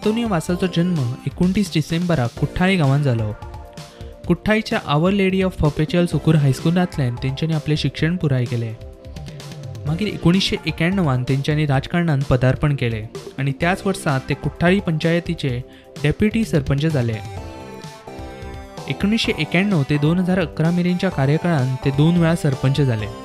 आंतोनियो वासाचो जन्म 29 डिसेंबराक कुठ्ठाळी गांवांत जालो. कुठ्ठाळीच्या our lady of perpetual succour हायस्कुलांतल्यान तेंच्यांनी आपलें शिक्षण पुराय केलें. मागीर 1991 तेंच्यांनी राजकारणांत पदार्पण केलें आनी त्याच वर्सा ते कुठ्ठाळी पंचायतीचे डेप्युटी सरपंच जाले. 1991 ते 2011 मेरेनच्या कार्यकाळांत ते 2 वेळा सरपंच जाले.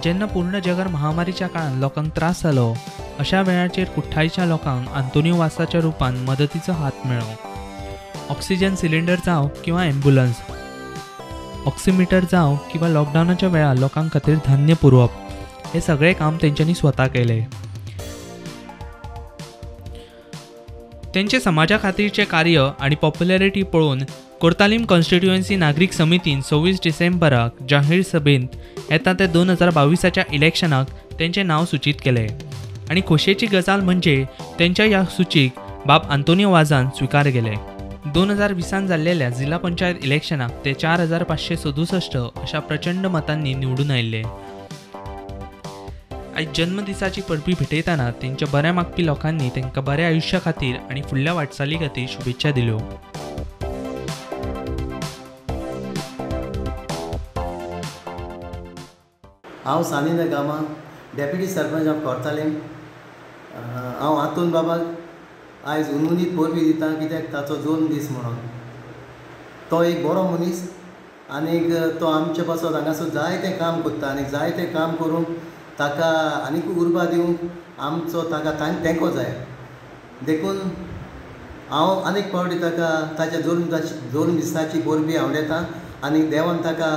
जेन्ना पूर्ण जगार महामारीच्या काळान लोकांक त्रास जालो अशा वेळाचेर कुठ्ठाळीच्या लोकांक आंतोनियो वासाच्या रूपान मदतीचो हात मेळ्ळो. ऑक्सिजन सिलिंडर जावं किंवा ॲम्ब्युलन्स, ऑक्सिमिटर जावं किंवा लॉकडावनाच्या वेळार लोकां खातीर धान्य पुरोवप हे सगळें काम तेंच्यांनी स्वता केलें. तेंचे समाजा खातीरचें कार्य आनी पॉप्युलॅरिटी पळोवन कोर्तालीम कॉन्स्टिट्युएन्सी नागरीक समितीन 26 डिसेंबराक जाहीर सभेंत येता ते 2022 इलेक्शनाक तेंचें नांव सूचीत केलें आनी खोशयेची गजाल म्हणजे तेंच्या ह्या सूचीक बाब आंतोनियो वाजान स्विकार केले. 2020 जाल्लेल्या जिल्हा पंचायत इलेक्शनाक ते 4567 अशा प्रचंड मतांनी निवडून आयिल्ले. आयज जन्मदिसाची परबी भेटयतना तेंच्या बऱ्या मागपी लोकांनी तांकां बऱ्या आयुश्या खातीर आनी फुडल्या वाटचाली खातीर शुभेच्छा दिल्यो. हांव Sani da Gama, deputy sarpanch of Cortalim. हांव आंतोन बाबाक आयज उनउनीत परबी दिता कित्याक ताचो जल्म दीस म्हणून. तो एक बरो मनीस आनीक तो आमचे पासत हांगासर जायतें काम करता आनी जायतें काम करूंक ताका आनीक उर्बा दिवंक आमचो ताका तेंको जाय. देखून हांव आनीक फावटी ताका ताच्या जल्म दिसाची परबी आवडयता आनी देवान ताका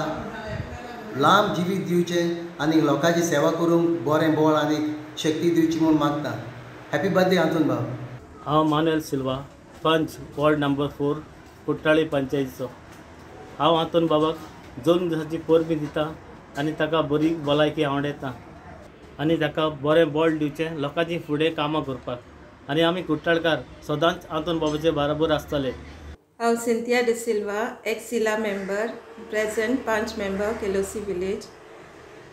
लांब जिवीत दिवचें आनी लोकांची सेवा करूंक बरें बळ आनी शक्ती दिवची म्हूण मागता. हॅपी बर्थडे आंतोन बाब. हांव मानुएल सिल्वा, पंच, वॉर्ड नंबर 4, कुठ्ठाळी पंचायतीचो. हांव आंतोन बाबाक जल्म दिसाची परबी दिता आनी ताका बरी भलायकी आवडयता आनी ताका बरें बळ दिवचें लोकांची फुडें कामां करपाक आनी आमी कुठ्ठाळकार सदांच आंतोन बाबाचे बराबर आसतले. हांव Cynthia D'Silva, ex Zilla member, present panch member Quelossim village.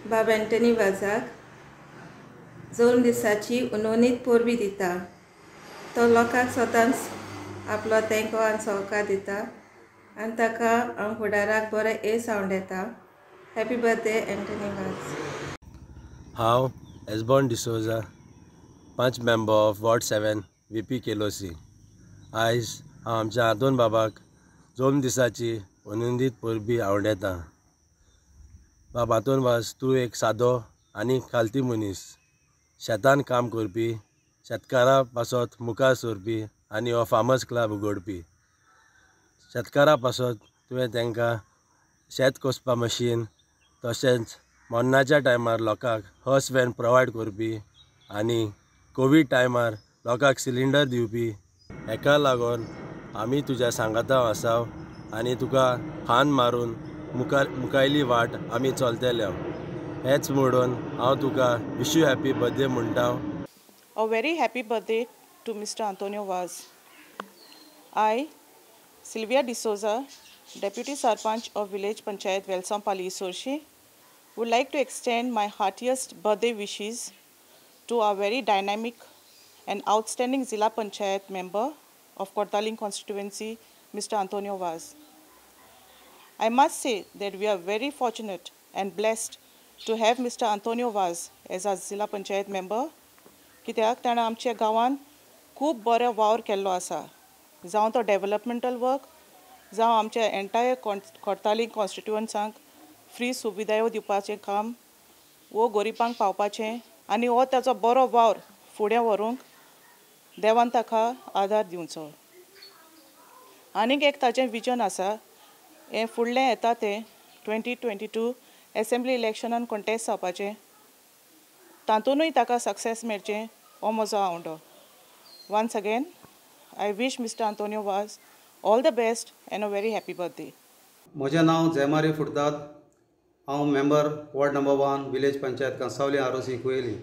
बाब एंटनी वाजाक जल्म दिसाची उनोनीत परबी दिता. तो लोकांक सदांच आपलो तेंको आनी सहकार दिता आनी ताका हांव फुडाराक बरें येस आवडयता. हॅपी बर्थडे एंटनी वाज. हांव Esbon D'Souza, panch member of ward 7 VP Quelossim. आयज हांव आमच्या आंतोन बाबाक जल्म दिसाची अनंदीत परबी आवडयता. बाब आंतोन वाज, तूं एक सादो आनी खालती मनीस, शेतान काम करपी, शेतकारा पासत मुखार सरपी आनी हो फार्मर्स क्लब उगडपी. शेतकारा पासत तुवें तांकां शेत कसपा मशीन तशेंच मरणाच्या टायमार लोकांक हर्स वॅन प्रोवायड करपी आनी कोवीड टायमार लोकांक सिलिंडर दिवपी. हेका लागून आमी तुज्या सांगाता आसा आनी तुका खान मारून मुखायली वाट आमी चलतले. हेच म्हणून हांव तुका विश you happy birthday म्हणटा. A very happy birthday to Mr. Antonio Vaz. I, Sylvia D'Souza, Deputy Sarpanch of Village Panchayat Velsampali Sorshi, would like to extend my heartiest birthday wishes to our very dynamic and outstanding Zilla Panchayat member of Cortalim constituency, Mr. Antonio Vaz. I must say that we are very fortunate and blessed to have Mr. Antonio Vaz as our Zilla Panchayat member. कित्याक ताणें आमच्या गांवांत खूब बरो वावर केल्लो आसा, जावं तो डेवलपमेंटल वर्क, जावं आमच्या एंटायर कोर्तालीम कॉन्स्टिट्युएन्सांक फ्री सुविधायो दिवपाचें काम, वो गरिबांक पावपाचें आनी हो ताचो बरो वावर फुडें व्हरूंक देवान ताका आदार दिवचो. आनीक एक ताचें विजन आसा, हें फुडलें येता तें 2022 एसेंब्ली इलेक्शनान कॉन्टेस्ट जावपाचें, तातूंतय ताका सक्सेस मेळचें हो म्हजो आवंडो. Once again I wish Mr. Antonio Vaz all the best and a very happy birthday. म्हजें नांव जयमारी फुर्दाद. हांव member ward number 1 village panchayat Cansaulim ROC Cuelim.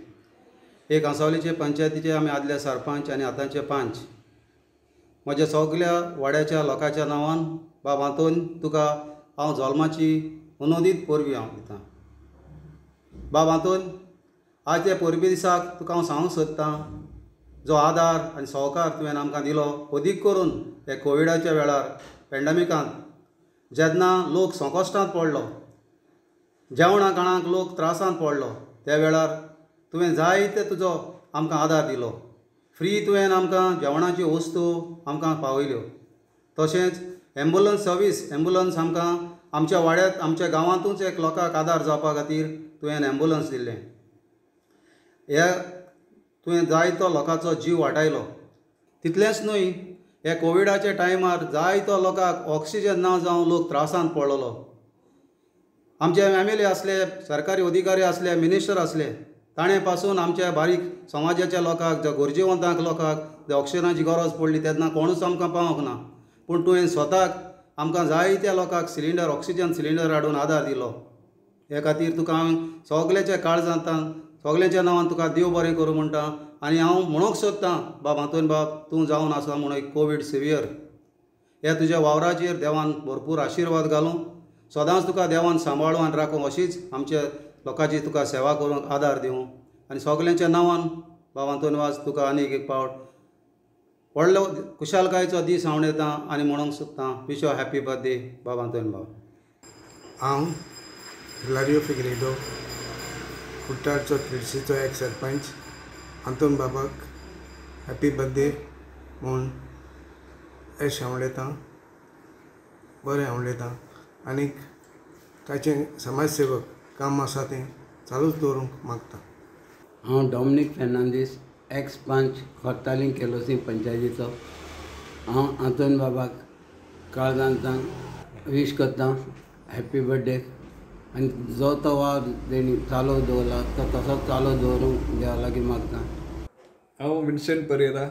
हे कांसावलीचे पंचायतीचे आमी आदले सरपंच आनी आतांचे पंच. म्हज्या सगल्या वाड्याच्या लोकांच्या नांवान बाब आंतोन तुका हांव जल्माची अनुदीत परबी हांव दितां. बाब आंतोन, आज त्या परबे दिसाक तुका हांव सांगूंक सोदतां, जो आदार आनी सहकार तुवें आमकां दिलो, अदीक करून हे कोविडाच्या वेळार पेंडमिकांत जेन्ना लोक संकश्टांत पडलो, जेवणा खाणाक लोक त्रासांत पडलो, त्या वेळार तुवें जायते तुजो आमकां आदार दिलो. फ्री तुवें आमकां जेवणाच्यो वस्तू आमकां पावयल्यो. तशेंच एम्बुलन्स सर्वीस, एम्बुलन्स आमकां आमच्या वाड्यांत आमच्या गांवांतूच एक लोकांक आदार जावपा खातीर तुवें एम्बुलन्स दिल्लें. ह्या तुवें जायतो लोकांचो जीव वाटायलो. तितलेंच न्हय, ह्या कोविडाच्या टायमार जायतो लोकांक ऑक्सिजन ना जावन लोक त्रासांत पडलेलो. आमचे एम एल ए आसले, सरकारी अधिकारी आसले, मिनिस्टर आसले, ताणें पासून आमच्या बारीक समाजाच्या लोकांक, ज्या गरजेवंतांक लोकांक जे ऑक्सिजनाची गरज पडली तेन्ना कोणूच आमकां पावोंक ना, पूण तुवें स्वताक आमकां जायत्या लोकांक सिलिंडर, ऑक्सिजन सिलिंडर हाडून आदार दिलो. हे खातीर तुका हांव सगळ्याच्या काळजांतल्यान सगळ्यांच्या नांवान तुका देव बरें करूं म्हणटा. आनी हांव म्हणूंक सोदतां, बाब आंतोन बाब, तूं जावन आसा म्हणून एक कोवीड सिवियर, ह्या तुज्या वावराचेर देवान भरपूर आशिर्वाद घालूं, सदांच तुका देवान सांबाळूं आनी राखूं, अशीच आमच्या लोकांची तुका सेवा करूंक आदार दिवं. आनी सगळ्यांच्या नांवान बाब आंतोन वाज तुका आनीक एक पावट व्हडलो खुशालकायेचो दीस हांव येता आनी म्हणूंक सोदतां, विश you happy birthday बाब आंतोन बाब. हांव हिलारियो फिगरेडो, कुट्टाळचो केळशीचो एक सरपंच, आंतोन बाबाक हॅपी बर्थडे म्हूण येश हांवलेता, बरें हांवलेता. आनीक ताचें समाजसेवक काम आसा तें चालूच दवरूंक मागता. हांव डॉमनीक फेर्नांदीस, एक्स पंच, खोर्तालीम केलोसी पंचायतीचो. हांव आंतोन बाबाक काळजांतल्यान वीश करता हॅपी बर्थडे. आनी जो तो वावर तेणी चालू दवरला तो तसोच चालू दवरूंक देवा लागीं मागता. हांव Vincent Pereira,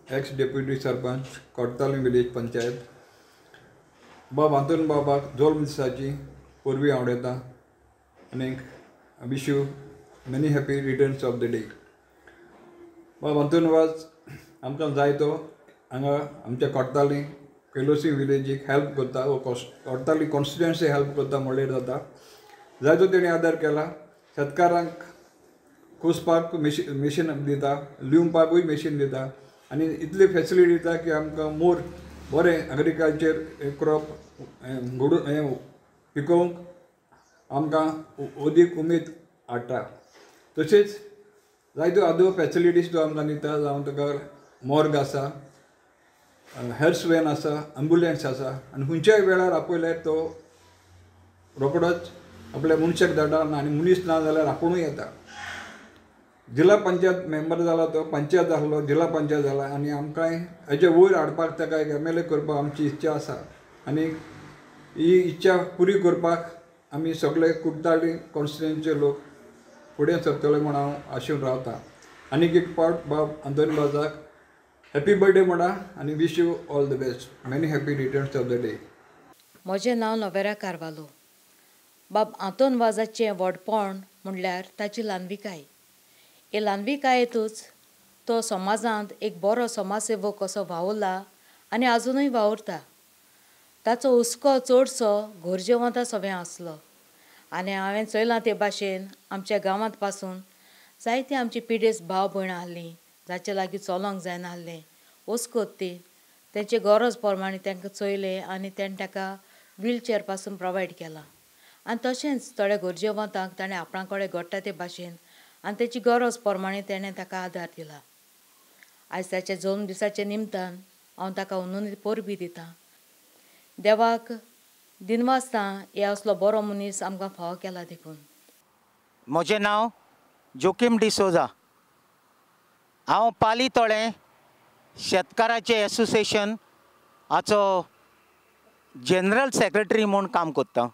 ex deputy sarpanch, Cortalim village panchayat. बाब आंतोन बाबाक जल्म दिसाची परबी आवडयता आनी wish you many happy returns of the day. बाब आंतोन वाज आमकां जायतो हांगा आमच्या कोर्ताली केलोसी विलेजीक हेल्प करता, वो कोर्ताली कॉन्स्टिट्युएन्सी हेल्प करता म्हणल्यार जाता. जायतो तेणी आदार केला, शेतकारांक कुसपाक मेशीन दिता, लिवपाकूय मेशीन दिता आनी इतली फेसिलिटी दिता की आमकां मोर बरें एग्रीकल्चर क्रॉप घडून हें पिकोवंक आमकां अदीक उमेद हाडटा. तशेंच जायत्यो आदो फेसिलिटीज तो आमकां दिता, जावं तुका मॉर्ग आसा, हेल्थ वॅन आसा, एम्बुलन्स आसा आनी खंयच्याय वेळार आपयल्यार तो रोकडोच आपल्या मनशाक धाडटा आनी मनीस ना जाल्यार आपुणूय येता. जिल्ला पंचायत मेंबर जाला तो, पंचायत आसलो, जिल्ला पंचायत जाला आनी आमकां हेजे वयर हाडपाक ताका एक एम एल ए करपाक आमची इच्छा आसा आनी ही इच्छा पुरी करपाक आमी सगळे कुट्टाळी कॉन्स्टिट्युएन्सीचे लोक फुडें सरतले म्हूण हांव आशेन रावता. आनीक एक पावट बाब आंतोन वाजाक हॅपी बर्थडे म्हणा आनी wish you all the best, many happy returns of the day. म्हजें नांव नोवेरा कार्वालो. बाब आंतोन वाजाचें व्हडपण म्हणल्यार ताची ल्हानविकाय. हे ल्हानविकायेंतूच तो समाजांत एक बरो समाजसेवक कसो वावुरला आनी आजुनूय वावुरता. ताचो हुस्को चडसो गरजेवंता सवें आसलो आनी हांवें चोयलां ते भाशेन आमच्या गांवांत पासून जायते आमची पिडेस्त भाव भयणां आसलीं जाचे लागीं चलोंक जायना आसलें, वस्कोत ती तेंचे गरज प्रमाणे तांकां चोयलें आनी तेणें ताका व्हीलचॅर पासून प्रोवायड केलां. आनी तशेंच थोड्या गरजेवंतांक ताणें आपणा कडेन घडटा ते भाशेन आनी तेची गरज प्रमाणे तेणें ताका आदार दिला. आयज ताच्या जल्म दिसाच्या निमतान हांव ताका अंदून परबीं दितां. देवाक दिनवासता हे असलो बरो मनीस आमकां फावो केला देखून. म्हजें नांव जोकीम डिसोजा. हांव पाली तळें शेतकाराचें एसोसिएशन हाचो जनरल सेक्रेटरी म्हूण काम करता.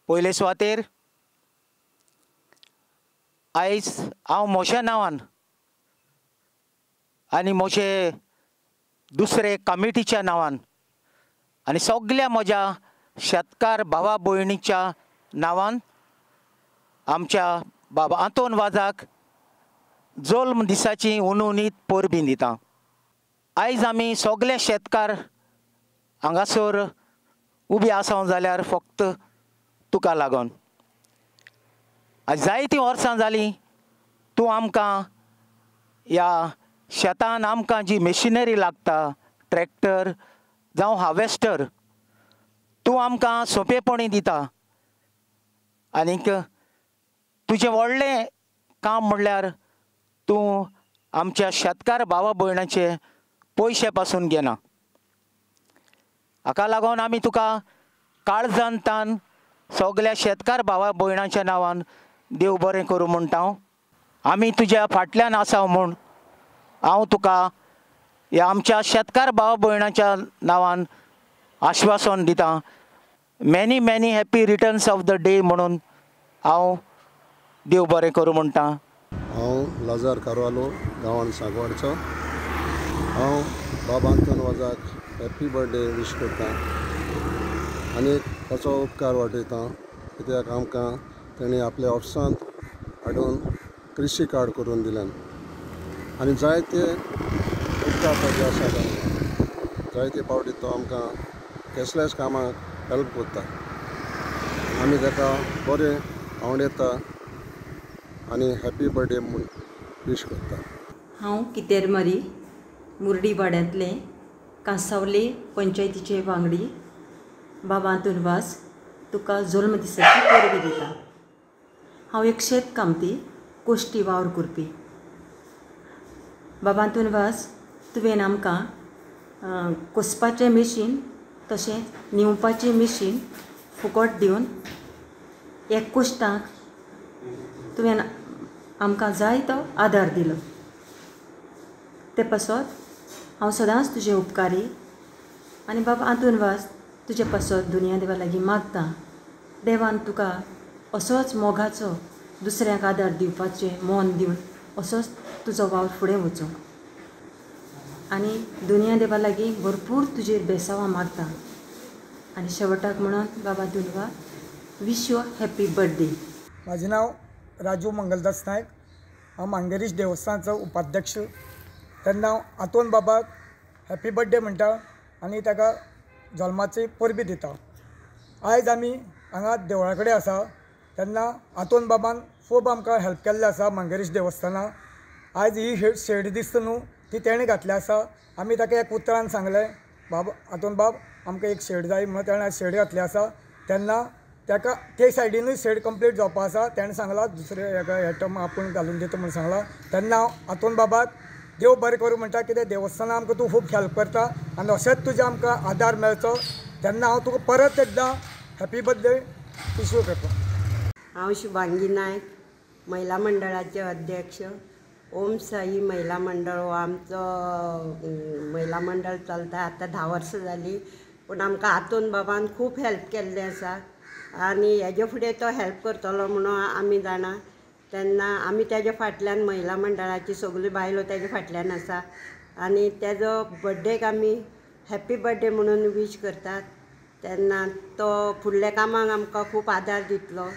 पयले सुवातेर आयज हांव म्हज्या नांवान आनी म्हजे दुसरे कमिटीच्या नांवान आनी सगल्या म्हज्या शेतकार भावा भयणीच्या नांवान आमच्या बाबा आंतोन वाजाक जल्म दिसाची उनउनीत परबीं दिता. आयज आमी सगले शेतकार हांगासर उबे आसा जाल्यार फक्त तुका लागून. आज जायतीं वर्सां जालीं तूं आमकां ह्या शेतान आमकां जी मशिनरी लागता, ट्रॅक्टर जावं हार्वेस्टर, तूं आमकां सोंपेपणी दिता. आनीक तुजें व्हडलें काम म्हणल्यार तूं आमच्या शेतकार भावा भयणाचे पयशे पासून घेना. हाका लागून आमी तुका काळजान तान सगल्या शेतकार भावा भयणाच्या नांवान देव बरें करूं म्हणटा. आमी तुज्या फाटल्यान आसा म्हूण हांव तुका ह्या आमच्या शेतकार भावा भयणाच्या नांवान आश्वासन दिता. Many many happy returns of the day म्हणून हांव देव बरें करूं म्हणटा. हांव लाजार कारवालो, गांवान सांगवाडचो. हांव बाब आंतोन वाजाक हॅप्पी बर्थडे वीश करता आनी ताचो उपकार वाटयता, कित्याक आमकां तेणी आपल्या ऑफिसांत हाडून कृशी कार्ड करून दिल्यान आनी जायते उपकार ताजे आसात आमकां. जायते फावटी तो आमकां कसल्याच कामाक हेल्प करता. आमी ताका बरें आवडयता आनी हॅप्पी बर्थडे म्हूण वीश करता. हांव कितेरमारी मुर्डी वाड्यांतलें कांसावले पंचायतीचे वांगडी. बाबा आंतोन वाज, तुका जल्म दिसाची परबी दिता. हांव एक शेतकामती, कोश्टी वावर करपी. बाबा आंतोन वाज, तुवें आमकां कोसपाचें मशीन तशेंच निवपाचें मशीन फुकट दिवन एक कोश्टाक तुवें आमकां जाय तो आदार दिलो. ते पासत हांव सदांच तुजें उपकारी आनी बाबा आंतोन वाज तुजे पासत दुनिया देवा लागीं मागता. देवान तुका असोच मोगाचो दुसऱ्यांक आदार दिवपाचें मन दिवन असोच तुजो वावर फुडें वचूंक आनी दुनिया देवा लागीं भरपूर तुजेर बेसांवां मागता. आनी शेवटाक म्हणून बाबा Anton Vaz, wish you happy birthday. म्हाजें नांव राजू मंगलदास नायक. हांव मांगेरीश देवस्थानाचो उपाध्यक्ष. तेन्ना हांव आंतोन बाबाक हॅप्पी बर्थडे म्हणटा आनी ताका जल्माची परबी दिता. आयज आमी हांगा देवळा कडेन आसा तेन्ना आंतोन बाबान खूब आमकां हेल्प केल्लें आसा मांगेरीश देवस्थानाक. आयज ही शेड दिसता न्हू ती तेणें घातली आसा. आमी ताका एक उतरान सांगलें, बाबा आंतोन बाब आमकां एक शेड जाय म्हणून तेणें आयज शेड घातली आसा. तेन्ना ताका ते सायडीनूय शेड कंप्लीट जावपा आसा. तेणें सांगलां दुसरे हेका हे टर्म आपूण घालून दिता म्हणून सांगलां. तेन्ना हांव आंतोन बाबाक देव बरें करूं म्हणटा, कित्याक देवस्थानाक आमकां तूं खूब हेल्प करता आनी अशेंच तुजें आमकां आदार मेळचो. तेन्ना हांव तुका परत एकदां हॅप्पी बर्थडे विश करता. हांव शुभांगी नायक, महिला मंडळाचे अध्यक्ष. ओम साई महिला मंडळ हो आमचो महिला मंडळ चलता आतां 10 वर्सां जालीं. पूण आमकां आंतोन बाबान खूब हेल्प केल्लें आसा आनी हेजे फुडें तो हेल्प करतलो म्हणून आमी जाणा. तेन्ना आमी तेज्या फाटल्यान महिला मंडळाची सगळ्यो बायलो तेज्या फाटल्यान आसा आनी तेजो बड्डेक आमी हॅप्पी बड्डे म्हणून वीश करतात. तेन्ना तो फुडल्या कामाक आमकां खूब आदार दितलो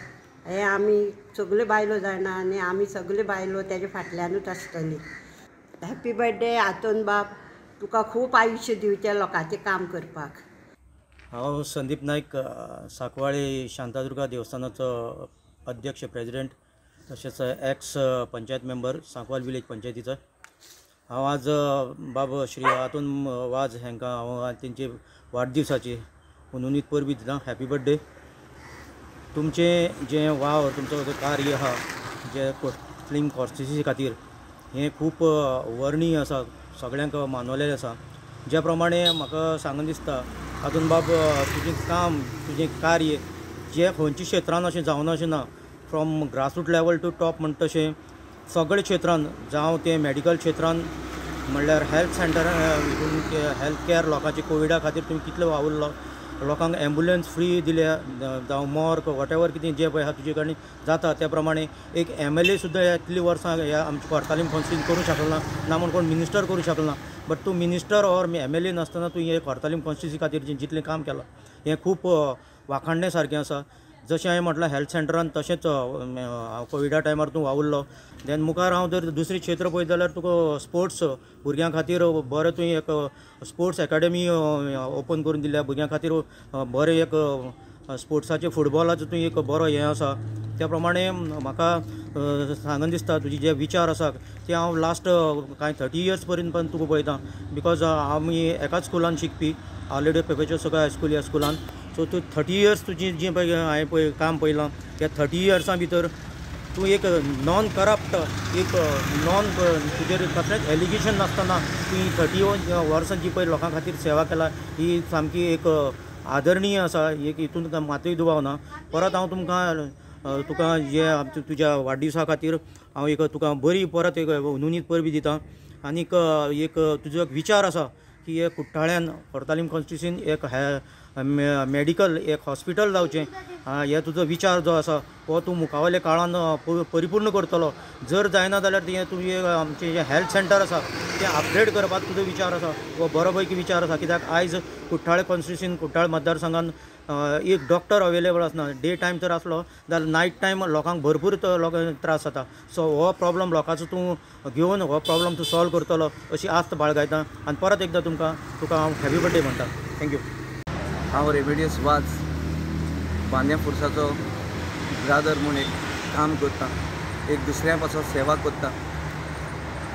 हें आमी सगळ्यो बायलो जाणा आनी आमी सगळ्यो बायलो तेज्या फाटल्यानूच आसतली. हॅप्पी बड्डे आंतोन बाब, तुका खूब आयुश्य दिवचें लोकांचें काम करपाक. हांव संदीप नायक, सांकवाळे शांतादुर्गा देवस्थानाचो अध्यक्ष, प्रेजिडेंट, तशेंच ex panchayat member Sankwal village पंचायतीचो. हांव आज बाब श्री आंतोन वाज हांकां हांव तेंचे वाडदिवसाची हुनहुनीत परबी दिता. Happy birthday. तुमचें जें वावर, तुमचो जो कार्य आहा जें फिल्म कॉन्स्टिट्युन्सी खातीर, हें खूब वर्णीय आसा, सगळ्यांक मानवलेलें आसा. ज्या प्रमाणे म्हाका सांगून दिसता आंतोन बाब, तुजें काम, तुजें कार्य जें खंयच्या क्षेत्रान अशें जावना अशें ना, from grassroot level to top म्हणटा तशें सगळे क्षेत्रान, जावं तें मेडिकल क्षेत्रान म्हणल्यार हेल्थ सेंटर हितून हेल्थ केअर लोकांचे कोविडा खातीर तुमी कितले वावुरलो, लोकांक एम्बुलन्स फ्री दिल्या, जावं मॉर्ग वॉटेवर कितें जें पळय आहा तुजे कडल्यान जाता. त्या प्रमाणे एक MLA सुद्दां इतलीं वर्सां ह्या आमच्या कोर्तालीम कॉन्स्टिट्युन्सी करूंक शकलो ना, ना म्हूण कोण मिनिस्टर करूंक शकलो ना, बट तूं मिनिस्टर ऑर MLA नासतना तूं हे कोर्तालीम कॉन्स्टिट्युन्सी खातीर जितलें काम केलां हें खूब वाखाणणे सारकें आसा. जशें हांवें म्हटलां हेल्थ सेंटरान, तशेंच कोविडा टायमार तूं वावुरलो. देन मुखार हांव जर दुसरें क्षेत्र पळयत जाल्यार तुका स्पोर्ट्स भुरग्यां खातीर बरें तुवें एक स्पोर्ट्स एकाडमी ओपन करून दिल्या, भुरग्यां खातीर बरें एक स्पोर्ट्साचे फुटबॉलाचो तूं एक बरो हें आसा. त्या प्रमाणे म्हाका सांगन दिसता तुजे जे विचार आसा ते हांव लास्ट कांय 30 इयर्स पर्यंत पण तुका पळयता, because आमी एकाच स्कुलान शिकपी, ऑलरेडी पेपेचो सगळ्या हायस्कूल ह्या स्कुलान. सो तूं 30 इयर्स तुजी जी पळय हांवें पळय काम पळयलां, त्या 30 इयर्सां भितर तूं एक नॉन करप्ट, एक नॉन तुजेर कसलेंच एलिगेशन नासतना तूं 30 वर्सां जी पळय लोकां खातीर सेवा केला ही सामकी एक आदरणीय आसा, एक हितून मातूय दुबाव ना. परत हांव तुमकां तुका जे आमच्या तुज्या वाडदिवसा खातीर हांव एक तुका बरी परत एक नुनीत परबी दिता. आनीक एक तुजो एक विचार आसा की एक कुट्टाळ्यान कोर्तालीम कॉन्स्टिट्युएन्सीन एक मेडिकल एक हॉस्पिटल जावचें, हे तुजो विचार जो आसा हो तूं मुखावयल्या काळान परिपूर्ण करतलो. जर जायना जाल्यार तें तुजें आमचें जें हेल्थ सेंटर आसा तें अपग्रेड करपाक तुजो विचार आसा हो बरो पैकी विचार आसा, कित्याक आयज कुट्टाळे कॉन्स्टिट्युएन्सीन कुट्टाळे मतदारसंघान एक डॉक्टर अवेलेबल आसना. डे टायम जर आसलो जाल्यार नायट टायम लोकांक भरपूर लोकांक त्रास जाता. सो हो प्रॉब्लम लोकांचो तूं घेवन हो प्रॉब्लम तूं सॉल्व करतलो अशी आस्त बाळगायता आनी परत एकदां तुका हांव हॅपी बर्थडे म्हणटा. Thank you. हांव रेमेडियस वाज बांद्या पुरसाचो ब्रादर म्हूण एक काम करता, एक दुसऱ्या पासून सेवा करता.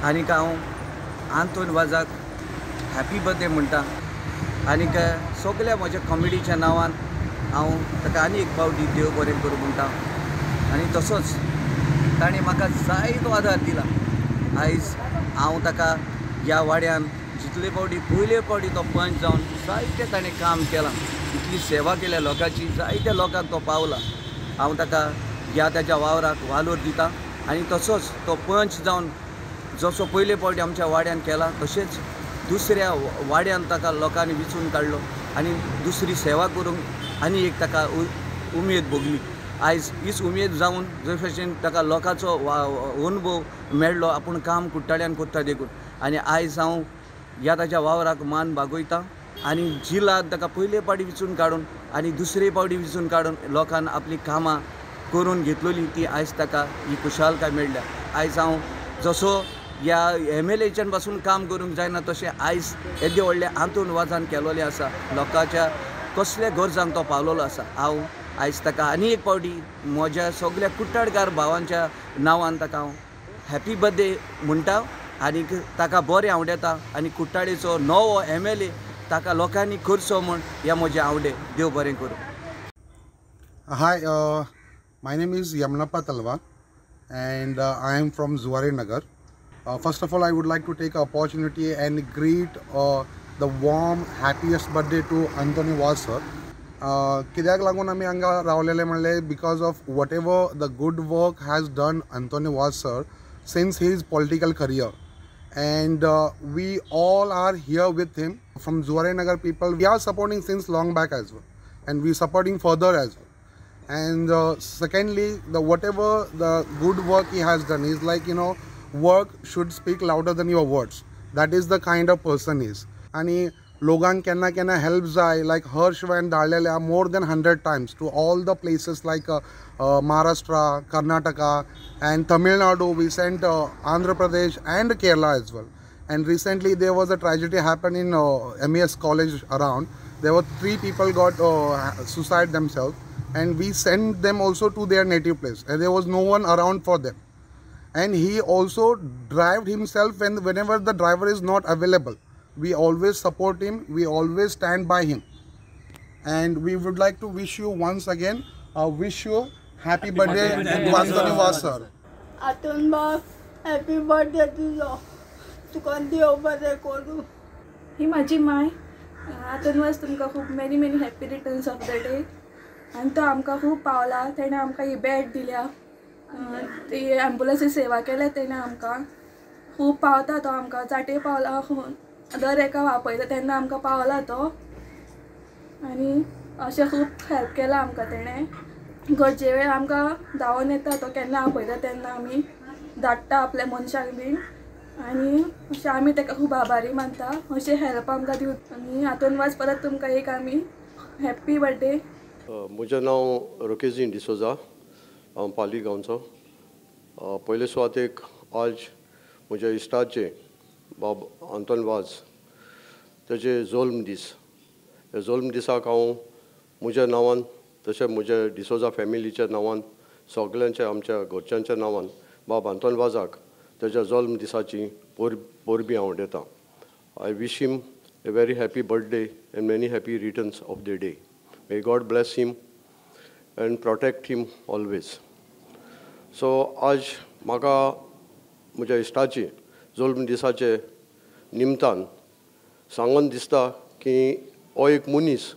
आनीक हांव आंतोन वाजाक हॅपी बर्थडे म्हणटा आनीक सगल्या म्हज्या कॉमेडीच्या नांवान हांव ताका आनी एक फावटी देव बरें करूं म्हणटा. आनी तसोच ताणें म्हाका जायतो आदार दिला. आयज हांव ताका ह्या वाड्यान जितले फावटी पयले फावटी तो पंच जावन जायतें ताणें काम केलां, इतली सेवा केल्या लोकांची, जायत्या लोकांक तो पावला. हांव ताका ह्या ताच्या वावराक वालोर दिता. आनी तसोच तो पंच जावन जसो पयले फावटी आमच्या वाड्यान केला तशेंच दुसऱ्या वाड्यान ताका लोकांनी विचून काडलो आनी दुसरी सेवा करूंक आनी एक ताका उमेद भोगली. आयज हीच उमेद जावन जे भशेन ताका लोकांचो अनुभव मेळ्ळो आपूण काम कुट्टाळ्यान करता देखून. आनी आयज हांव ह्या ताच्या वावराक मान बागयता आनी जिलाक ताका पयले फावटी विचून काडून आनी दुसरे फावटी विचून काडून लोकान आपली कामां करून घेतलेली ती आयज ताका ही खुशालकाय मेळ्ळ्या. आयज हांव जसो ह्या एम एल एच्यान पासून काम करूंक जायना तशें आयज येदे व्हडले आंतोन वाजान केलोलें आसा, लोकांच्या कसल्या गरजांक तो पावलेलो आसा. हांव आयज ताका आनी एक फावटी म्हज्या सगल्या कुट्टाळकार भावांच्या नांवान ताका हांव हॅपी बर्थडे म्हणटा आनीक ताका बरें आवडेता आनी कुट्टाळेचो नवो एम एल ए ताका लोकांनी करचो म्हूण ह्या म्हजें आवडे. देव बरें करूं. Hi, my name is Yamanappa Talwar and I am from Zuari Nagar. First of all, I would like to take an opportunity and greet the warm, happiest birthday to Anthony Vaz sir. कित्याक लागून आमी हांगा रावलेले म्हणलें because of whatever the good work has done Anthony Vaz sir since his political career. And we all are here with him. From Zuari Nagar people, we are supporting since long back as well, and we supporting further as well. And secondly, the whatever the good work he has done is like, you know, work should speak louder than your words. That is the kind of person he is. आणि लोकांक केन्ना केन्ना help जाय, लायक हर्ष van धाडलेले more than 100 times to all the places like Maharashtra, Karnataka and Tamil Nadu. We sent Andhra Pradesh and Kerala as well. And recently there was a tragedy happened in MES college around. There were 3 people got suicide themselves, and we sent them also to their native place, and there was no one around for them. And he also drove himself whenever the driver is not available. We always support him, we always stand by him. And we would like to wish you once again, wish you happy birthday, Anthony Vaz sir. Anton बाब, happy birthday तुजो, तुका देव बरें करूं. ही म्हाजी my Anton वाज, तुमकां खूब many many happy returns of the day. आनी तो आमकां खूब पावला, तेणें आमकां ही बॅट दिल्या, ती एम्बुलन्सी सेवा केल्या तेणें आमकां खूब पावता तो आमकां चाटे पावला, दर एका वापयता तेन्ना आमकां पावला तो. आनी अशें खूब हेल्प केलां आमकां तेणें, गरजे वेळ आमकां धांवोन येता तो, केन्ना आपयता तेन्ना आमी धाडटा आपल्या मनशांक बीन. आनी अशें आमी ताका खूब आभारी मानता, अशें हेल्प आमकां दिवन. आनी हातून वाज परत तुमकां एक आमी हॅप्पी बर्थडे. म्हजें नांव रोकेजीन डिसोजा, हांव पाली गांवचो. पयले सुवातेक आज म्हज्या इश्टाचे बाब आंतोन वाज तेजे जोल्म दीस. ह्या जोल्म दिसाक हांव म्हज्या नांवान तशें म्हज्या डिसोजा फॅमिलीच्या नांवान सगल्यांच्या आमच्या घरच्यांच्या नांवान बाब आंतोन वाजाक तेज्या जल्म दिसाची परबीं आंवडेता. I wish him a very happy birthday and many happy returns of the day. May God bless him and protect him always. So आज म्हाका म्हज्या इश्टाची जल्म दिसाचे निमतान सांगून दिसता की हो एक मनीस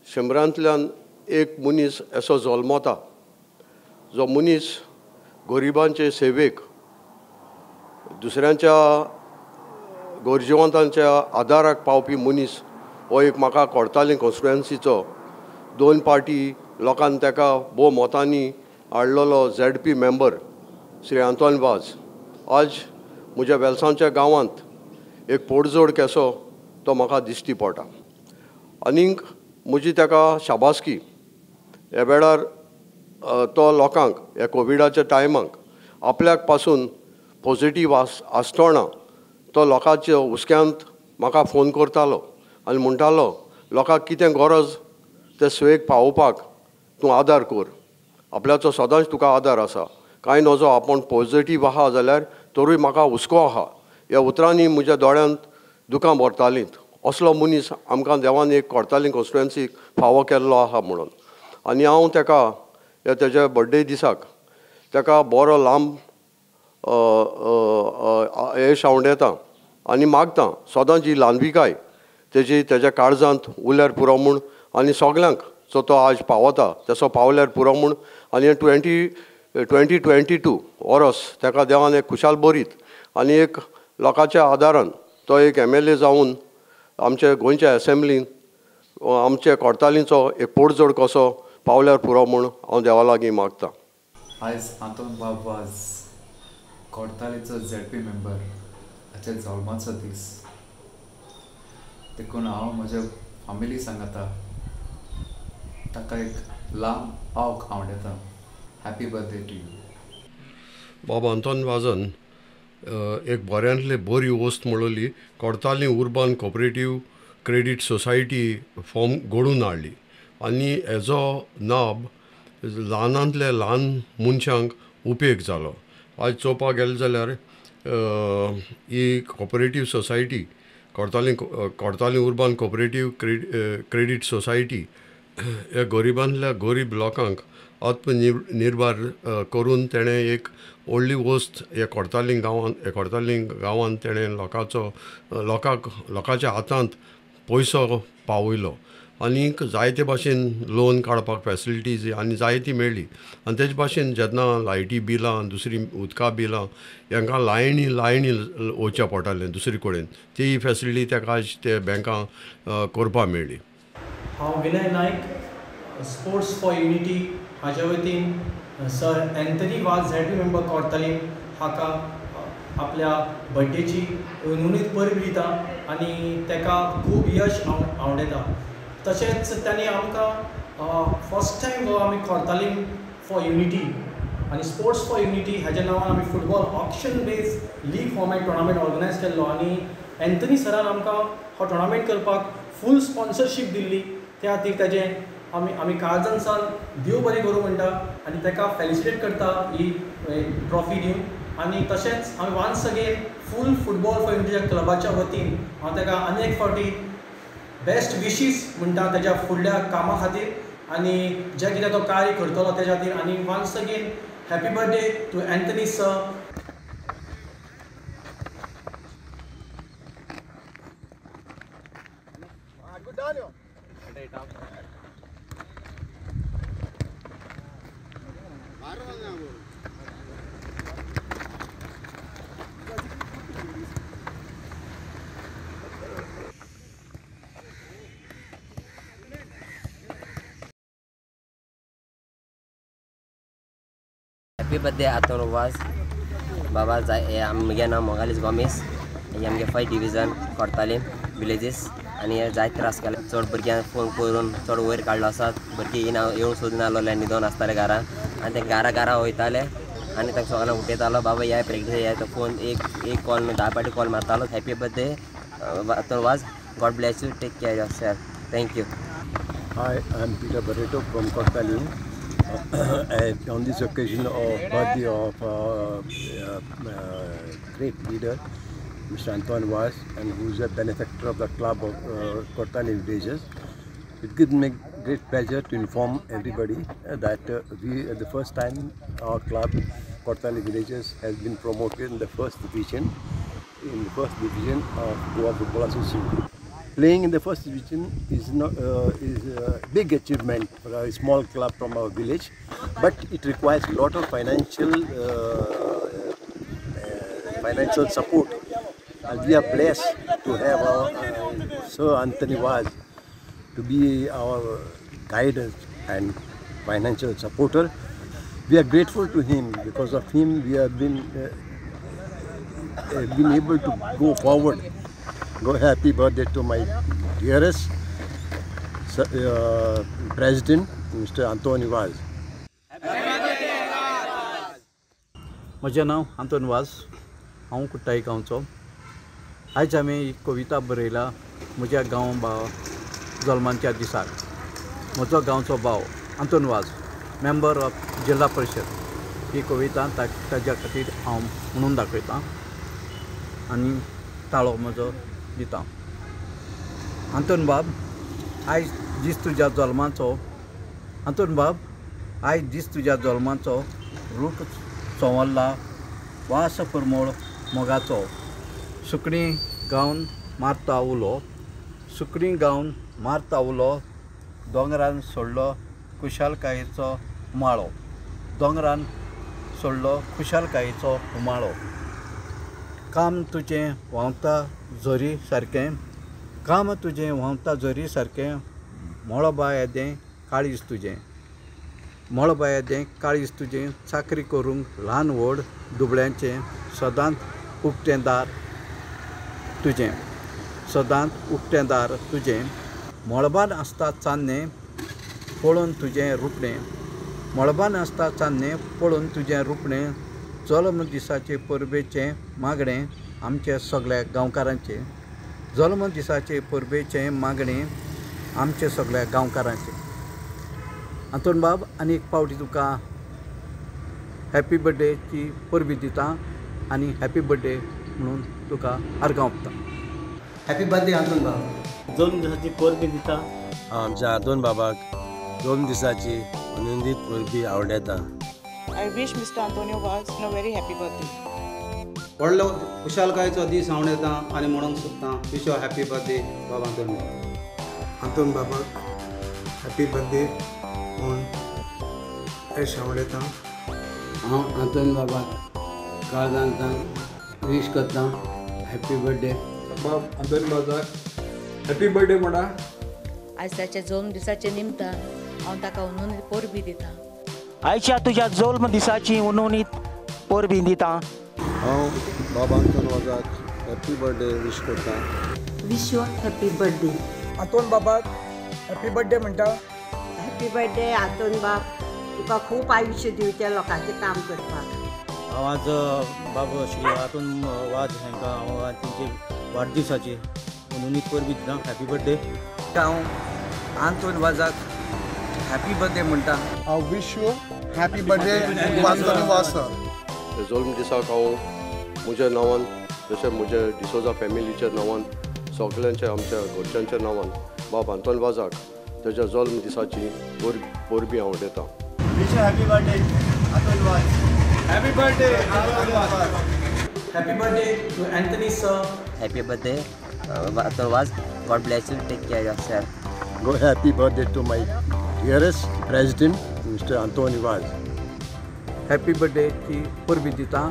100रांतल्यान एक मनीस असो जल्मता जो मनीस गरिबांचे सेवेक दुसऱ्यांच्या गरजेवंतांच्या आदाराक पावपी मनीस. हो एक म्हाका कोडताली कॉन्स्टिट्युएन्सीचो 2 पार्टी लोकान ताका भोव मतांनी हाडलेलो ZP member Shri Anton Vaz आज म्हज्या वेलसांवच्या गांवांत एक पोडजोड केसो तो म्हाका दिश्टी पडटा. आनीक म्हजी ताका शाबासकी ह्या वेळार तो लोकांक ह्या कोविडाच्या टायमाक आपल्याक पासून पॉझिटीव आसतना तो लोकांच्या हुस्क्यांत म्हाका फोन करतालो आनी म्हणटालो लोकांक कितें गरज ते सोयेक पावोवपाक तूं आदार कर, आपल्याचो सदांच तुका आदार आसा, कांय नजो आपूण पॉझिटीव आहा जाल्यार तरूय म्हाका हुस्को आहा. ह्या उतरांनी म्हज्या दोळ्यांत दुकां भरतालीं. असलो मनीस आमकां देवान एक कोडताली कॉन्स्टिट्युएन्सीक फावो केल्लो आहा म्हणून. आनी हांव ताका ह्या तेज्या बड्डे दिसाक ताका बरो लांब यश आंवडेता आनी मागता सदांच ही ल्हानविकाय तेजी तेज्या काळजांत उरल्यार पुरो म्हूण आनी सगल्यांक जो तो आज पावता तसो पावल्यार पुरो म्हूण. आनी 2022 वरस ताका देवान एक खुशाल बरीत आनी एक लोकांच्या आदारान तो एक MLA जावन आमच्या गोंयच्या एसेंब्लीन आमच्या कोडतालींचो एक पोडजोड कसो पावल्यार पुरो म्हूण हांव देवा लागीं मागता. आयज आंतोन बाब वाज कोडतालीचो ZP member हाचे जल्माचो दीस, देखून हांव म्हज्या फामिली सांगता ताका एक लांब आवक आंवडेता. Happy birthday to you. Bab Anton वाजान एक बऱ्यांतली बरी वस्त म्हणली Cortalim urban cooperative credit society form घडोवन हाडली आनी हेजो नाब ल्हानांतल्या ल्हान मनशांक उपेग जालो. आज चोवपाक गेले जाल्यार ही cooperative society Cortalim urban cooperative credit society ह्या गरिबांतल्या गरीब लोकांक आत्मनिर्भर करून तेणें एक व्हडली वस्त ह्या कोडताली गांवांत तेणें लोकांचो लोकांक लोकांच्या हातांत पयसो पावयलो आनीक जायते भाशेन लोन काडपाक फेसिलिटीज आनी जायती मेळ्ळी. आनी तेजे भाशेन जेन्ना लायटी बिलां दुसरी उदका बिलां हांकां लायनी लायनी वचचें पडटालें दुसरी कडेन ती फेसिलिटी ताका आज ते बँकां करपाक मेळ्ळी. हांव Vinay Naik, sports for unity हाज्या वतीन sir Anthony Vaz ZP member Cortalim हाका आपल्या बड्डेची उनउनीत परबी दिता आनी ताका खूब यश आंवडेता. तशेंच तांणी आमकां फर्स्ट टायम हो आमी कोर्तालीम फॉर युनिटी आनी स्पोर्ट्स फॉर युनिटी हाज्या नांवान आमी football auction base league format tournament organise केल्लो आनी एंथनी सरान आमकां हो टोर्नामेंट करपाक फूल स्पॉन्सरशीप दिल्ली. त्या खातीर ताजें आमी आमी काळजान सावन देव बरें करूं म्हणटा आनी ताका फेलिसिटेट करता ही ट्रॉफी दिवन. आनी तशेंच आमी once again full football for युनिटीच्या क्लबाच्या वतीन हांव ताका आनी एक फावटी बेस्ट विशीस म्हणटा ताज्या फुडल्या कामा खातीर आनी जें कितें तो कार्य करतलो तेज्या खातीर. आनी once again happy birthday to Anthony sir. Happy birthday Anton Vaz बाबा. म्हगे नांव मोगालीस गोमेस. हे आमगे 5 डिविजन कोर्तालीम विलेजीस आनी हे जायते त्रास केले. चड भुरग्यांक फोन करून चड वयर काडलो आसा. भुरगीं येना येवंक सोदून आसलोले, न्हिदोन आसताले घरा आनी ते घरा घरा वयताले आनी तांकां सगळ्यांक उठयतालो, बाबा या प्रॅक्टीस या. तो फोन एक एक कॉल 10 फावटी कॉल मारतालो. Happy birthday Anton Vaz, God bless you, take care yourself, thank you. Hi, I'm Peter Barreto from Cortalim. And on this occasion of birthday of great leader, Mr. Anton Vaz, and who is a benefactor of the club of Cortalim villages, it gives me great pleasure to inform everybody that we, the first time our club, Cortalim Villages, has been promoted in the first division, of Goa Football Association. Playing in the first division is not is a big achievement for a small club from our village, but it requires a lot of financial support. And we are blessed to have our Sir Anthony Vaz to be our guide and financial supporter. We are grateful to him. Because of him, we have been able to go forward. Go happy birthday to my dearest President, Mr. Anthony Vaz. म्हजें नांव आंतोन वाज, हांव कुट्टाई गांवचो. आयज हांवें एक कविता बरयला म्हज्या गांव भाव जल्माच्या दिसाक. म्हजो गांवचो भाव आंतोन वाज, मेंबर ऑफ जिल्हा परिशद, ही कविता ताज्या खातीर हांव म्हणून दाखयतां आनी ताळो म्हजो दिता. आंतोन बाब, आयज दीस तुज्या जल्माचो, आंतोन बाब आयज दीस तुज्या जल्माचो, रूख चंवल्ला वास परमळ मोगाचो, सुकणीं गावन मारता उलो, सुकणीं गावन मारता उलो, दोंगरान सोडलो खुशालकायेचो उमाळो, दोंगरान सोडलो खुशालकायेचो उमाळो. काम तुजें व्हांवता झरी सारकें, काम तुजें व्हांवता झरी सारकें, मळबा येदें काळीज तुजें, मळबा येदें काळीज तुजें, चाकरी करूंक ल्हान व्हड दुबळ्यांचें सदांच उक्तें दार तुजें, सदांच उक्तें दार तुजें. मळबान आसता चान्नें पळोवन तुजें रुपणें, मळबान आसता चान्नें पळोवन तुजें रुपणें, जल्म दिसाचे परबेचें मागणें आमच्या सगळ्या गांवकारांचें, जल्म दिसाचे परबेचें मागणें आमच्या सगळ्या गांवकारांचें. आंतोन बाब, आनी एक पावटी तुका हॅपी बर्थडेची परबी दिता आनी हॅपी बर्थडे म्हणून तुका आर्गां ओंपता. हॅपी बर्थडे आंतोन बाब. जल्म दिसाची परबी दिता. आमच्या आंतोन बाबाक जल्म दिसाची आनंदीत परबी आवडटा. I wish Mr. Antonio Vaz a very happy birthday. व्हडलो खुशालकायेचो दीस आवडटा आनी म्हणूंक सोदता wish you happy birthday बाब आंतोन बाब. आंतोन बाबाक हॅपी बर्थडे म्हूण येश आवडटा. हांव आंतोन बाबाक काळजांतल्यान वीश करता हॅपी बर्थडे. बाब आंतोन वाजाक हॅपी बर्थडे म्हणा. आयज ताच्या जल्म दिसाच्या निमतान हांव ताका उनोनी परबी दिता. आयच्या तुज्या जल्म दिसाची उनोनीत परबी दिता. हांव बाब आंतोन वाजाक हॅपी बर्थडे वीश करता. Wish you happy birthday Anton बाबाक. हॅपी बर्थडे म्हणटा. हॅपी बर्थडे आंतोन बाब, तुका खूब आयुश्य दिवचें लोकांचें काम करपाक. हांव आज बाब श्री आंतोन वाज हांकां हांव तेंचे वाडदिसाची उनोनीत परबी दिता. Happy birthday. हांव आंतोन वाजाक हॅपी बर्थडे म्हणटा. I wish you happy birthday Anthony Vaz sir. जल्म दिसाक हांव म्हज्या नांवान तशें म्हज्या डिसोजा फॅमिलीच्या नांवान सगळ्यांच्या आमच्या घरच्यांच्या नांवान बाब आंतोन वाजाक ताच्या जल्म दिसाची परबी हांव दिता. Wish you happy birthday Anton Vaz. Happy birthday Anton Vaz. Happy birthday to Anthony sir. Happy birthday Anton Vaz. God bless you. Take care yourself. Go happy birthday to my dearest President, Mr. Anthony Vaz. Happy birthday की परबी दिता.